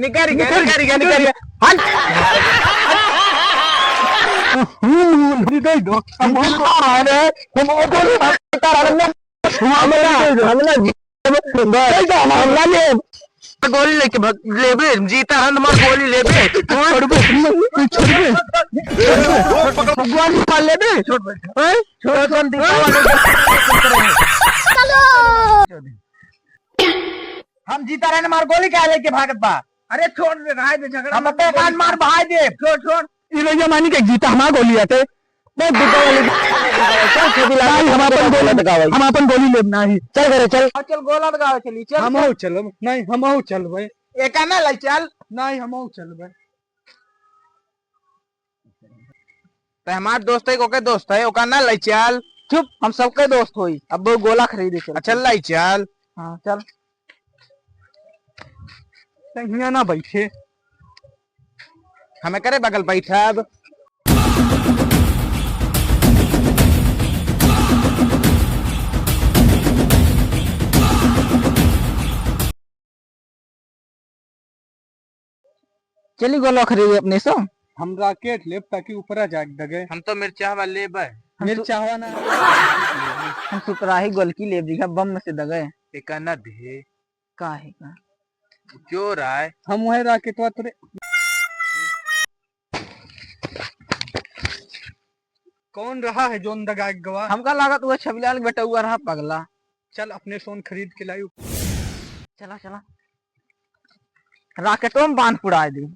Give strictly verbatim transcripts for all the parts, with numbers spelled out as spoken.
निकल गया, निकल गया, निकल गया। हट। हम्म, निकल दो। हम जीता रहे, हम गोली मारता रहे, हम ना, हम ना, हम ना ले। गोली लेके भाग, लेबे, जीता रहे, हमार गोली लेबे। छोड़बे, छोड़बे। गोली मार लेबे। छोड़, छोड़, छोड़, दीपावली। हम जीता रहे, हमार गोली काहे लेके भागत बा? अरे छोड़ दे, रहाय दे, झगड़ा हम मत अपने कर। कान मार बहाय दे। छोड़, छोड़। ई रहिया मानी के जीता हमार गोली आते। बहुत दीपावली। चल, खेदी लाल, नहीं, हम अपन गोली, दगावई। हम अपन गोली लेब नाही। चल घरे, चल। और चल, गोला दगावे चली, चल, हम चल। आऊ चलब। नहीं, हम आऊ चलबे। एका ना ले चल। नहीं, हम आऊ चलबे। ते हमार दोस्त है, ओके दोस्त है, ओका ना ले चल। चुप, हम सबके दोस्त होई। अब वो गोला खरीदे चल। अच्छा, ले चल। हाँ, चल। ते हियाँ ना बैठे। हमें करे बगल बैठब। चली गोलवा खरीदे अपने से। हम राकेट लेब ताकि ऊपरा जाके दगे। हम तो मिर्चावा लेबे। हम सु-, मिर्चावा ना। हम सुतराही गोलकी लेब, दिखा बम में से दगे। एका ना दे। काहे का? चोर आए। हम वही राकेटवा तोरे। कौन रहा है जोन दगा गवा? हमका लागत हुआ छबिलाल बेटा हुआ रहा पगला। चल अपने सोन खरीद के लाई। चला, चला। राकेटों में बांध पुड़ाए दी।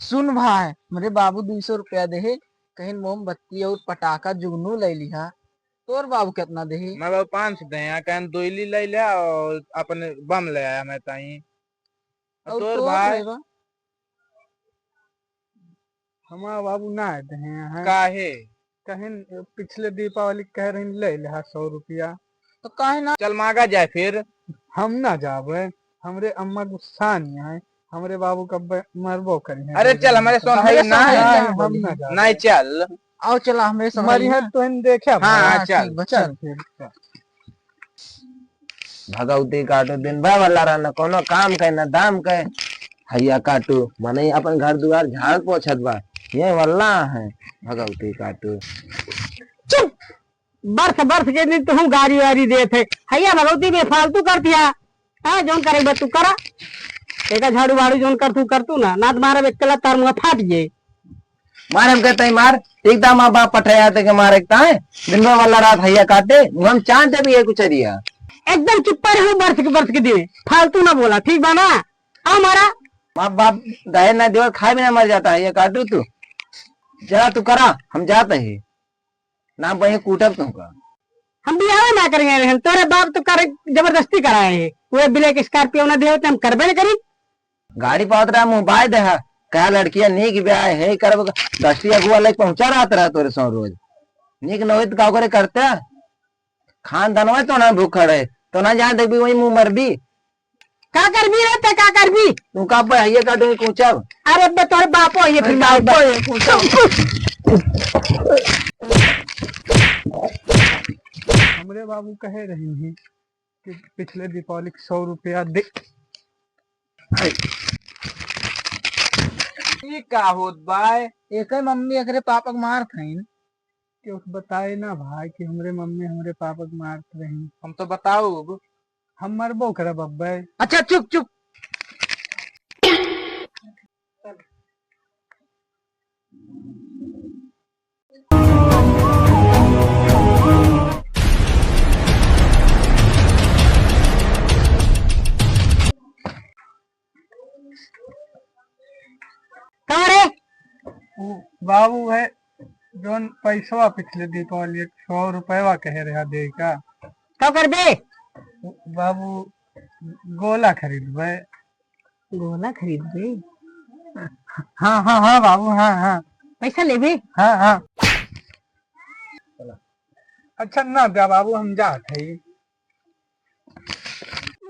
सुन भाई, हमरे बाबू दुई सौ रुपया देहे, कहीं मोमबत्ती और पटाखा जुगनू ले लिहा। तोर बाबू कितना देहे? मैं बाबू पाँच सौ देहे, कहीं दोइली ले लिहा और अपने बम ले आया मैं ताई। और और तोर तोर भाई? भाई बा? हमार बाबू ना देहे हैं। काहे? कहीं पिछले दीपावली कह रही ले लिहा सौ रुपया। तो काहे ना? चल मांगा जाए फिर। हम ना जाबे, हमरे अम्मा गुस्सा नहीं आए, हमरे बाबू का ब-, मरबो करी हैं। अरे चल, हमारे सोन है ना। नहीं, हम ना जाबे। नहीं, चल। आओ चला, हमरे सोन मरी है है ना। तो इन देखे हाँ, भाई। हाँ, चल। ठीक बा, चल चल। फिर, चल। भगवती काटू दिन भर वाला रहना, कोनो काम के ना दाम के। हैया काटू, मनई अपन घर दुआर झाड़ पोछत बा, ये वाला है भगवती काटू। चुप! बर्थ, बर्थ के दिन तुहूँ गारी वारी देत है। हैया भगवती में फालतू कर दिया। हाँ, जौन करे बा तू करा। एका झाड़ू वाड़ू जौन कर तू, कर तू ना, ना तो मारा एक कला तार मुँह फाट जाए। मार हम कहते हैं मार, एक दाम माँ बाप पठाया ते के मार एक ताए, दिन भर वाला रात हैया काटे, हम चांद भी है कुछ दिया। एकदम चुप्पा रहो, बर्थ के, बर्थ के दिन फालतू ना बोला, ठीक बा ना? आओ मारा। माँ बाप दहेज ना देवत, खाए बिना मर जाता है, ये काटू तू। जरा तू करा, हम जाते हैं। ना बहे कूटब तुमका। हम बियाह ना करेंगे, हम तोरे बाप तो कर जबरदस्ती कराए हैं। वो ब्लैक स्कॉर्पियो ना देवत, हम करबे ना करी। गाड़ी पावत रहा, मुँह बाय देहा। कहा लड़किया नीक ब्याह है, करब दस्ती अगुआ लेके पहुँचा रहत रहा तोरे सौ रोज। नीक न होई तो का करे करते? खानदानवा तो ना भूखड़ है, तो ना जान देखबी वही मुँह मरबी। का करबी रे, ते का करबी? तू का पे हइये का डोई कूचब? अरे बे तोरे बापो ये फिर बापो ये कूचब। हमरे बाबू कहे रही हैं कि पिछले दीपावली के सौ रुपया दे। ई का होत बाय? एकर मम्मी एकरे पापा के मारत हईन। केहू बताए ना भाई कि हमरे मम्मी हमरे पापा के मारत रही। हम तो बताउब। हम मरबो करब अब्बे। अच्छा चुप चुप। कहाँ रे? उ बाबू है, जौन पैसवा पिछले दीपावली एक सौ रुपयवा कहे रहा दे का। का करबे? बाबू, गोला खरीदबे। गोला खरीदबे? हाँ, हाँ, हाँ बाबू, हाँ, हाँ। पैसा लेबे? हाँ, हाँ। अच्छा, ना द्या बाबू, हम जात हई।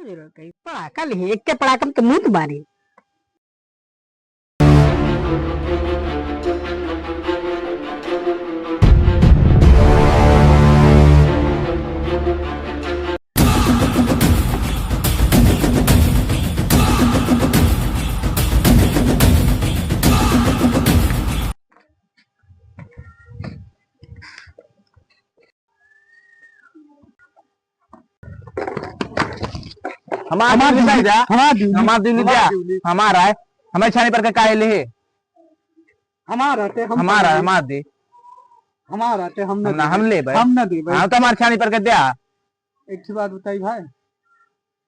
पड़ाका लिहे, एक के पड़ाका में तो मुंह मारी। हमार हमार दिउली दिउली, जा। हमार दिउली, हमार दिउली हमार जा। दिउली। हमार है। हमें छानी पर के काहे ले है? हमार हटे, हम हमार है, काहे? हमार दे। हमार हटे, हम ना हम ना, देबे। हम लेबे। हम ना देबे। हाँ, तो हमार छानी पर के द्या। एक ठे बात बताई भाई,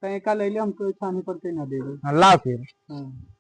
तैं एका ले ले, हम तो छानी पर के ना देबे। हाँ, लाओ फिर। हाँ।